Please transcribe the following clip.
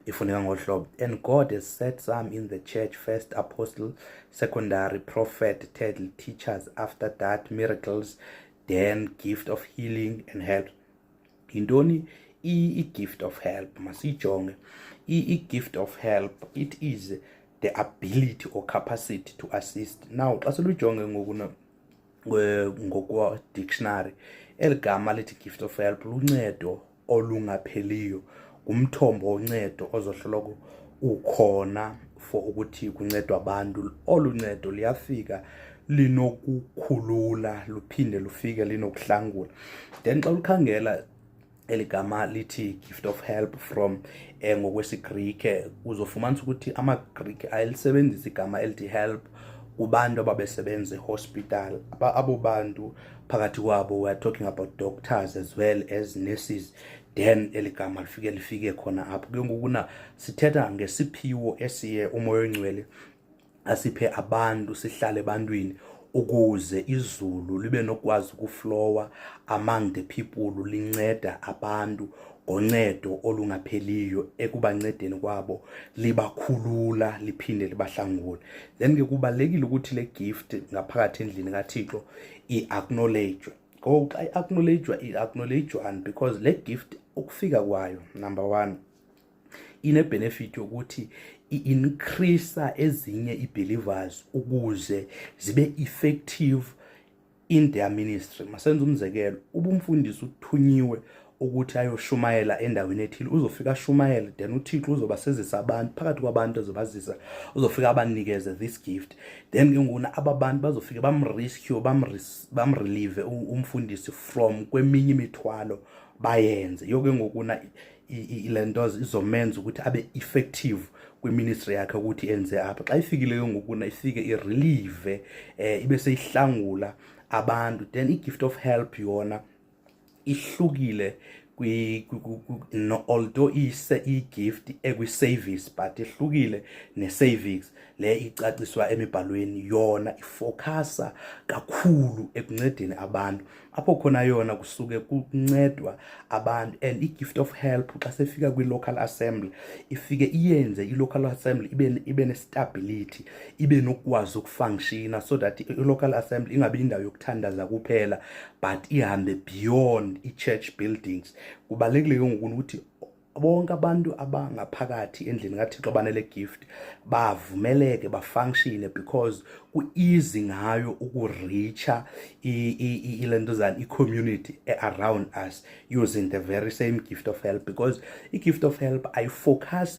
Ifuneka ngolu hlobo: "And God has set some in the church, first apostle, secondary prophet, third teachers, after that miracles, then gift of healing and help." Yintoni i-gift of help? Masiyijonge i-gift of help. It is the ability or capacity to assist. Now, xa selujonge ngoku ngokwa-dictionary, eli gama lithi gift of help luncedo olungapheliyo, ngumthombo woncedo ozohloloko ukhona for ukuthi kuncedwe abantu. Olu ncedo liyafika linokukhulula, luphinde lufike linokuhlangula. Then xa ulikhangela eli gama lithi gift of help from ngokwesiGrike, uzofumanisa ukuthi amaGrike ayelisebenzisa igama elithi help kubantu ababesebenza ehospital. Abo bantu phakathi kwabo we are talking about doctors as well as nurses. Then eli gama lifike khona apho ke ngoku na sithetha ngesiphiwo esiye uMoya oNgcwele asiphe abantu, sihlale ebantwini ukuze izulu libe nokwazi ukuflowa among the people, linceda abantu ngoncedo olungapheliyo. Ekubancedeni kwabo libakhulula, liphinde libahlangule. Then ke kubalulekile ukuthi le gift ngaphakathi endlini kaThixo i-acknowledge. Ngoku xa i-acknowledge, i-acknowledge because le gift ukufika kwayo, number one, ine-benefit yokuthi i-increase ezinye i-believers ukuze zibe effective in their ministry. Masenze umzekelo: ubumfundisi uthunyiwe ukuthi ayoshumayela endaweni ethile, uzofika ashumayele, then uThixo uzobasezisa abantu. Phakathi kwabantu azobazisa, uzofika abanikeze this gift. Then ke ngokuna aba bantu bazofika bamrescue, bamrelieve umfundisi from kweminye imithwalo bayenze. Yiyo ke ngokuna le nto izomenza ukuthi abe effective kwiministry yakhe ukuthi enze apha. Xa ifikile ke ngokuna, ifike irelieve, ibe seyihlangula abantu. Then i-gift of help yona ihlukile no, although ise i-gift ekwi-service, but ihlukile ne-service le icaciswa emibhalweni. Yona ifocusa kakhulu ekuncedeni abantu, apho khona yona kusuke kuncedwa abantu. And i-gift of help xa sefika kwi-local assembly, ifike iyenze i-local assembly ibe ne-stability, ibe nokwazi ukufunctiona, so that i-local assembly ingabi indawo yokuthandaza kuphela, but ihambe beyond i-church buildings. Kubalulekile ke ngoku ukuthi bonke abantu abangaphakathi endlini kaThixo banele gift bavumeleke bafunctione, because ku-easy ngayo ukureacha ilentozana, i-community around us, using the very same gift of help, because i-gift of help ayifocus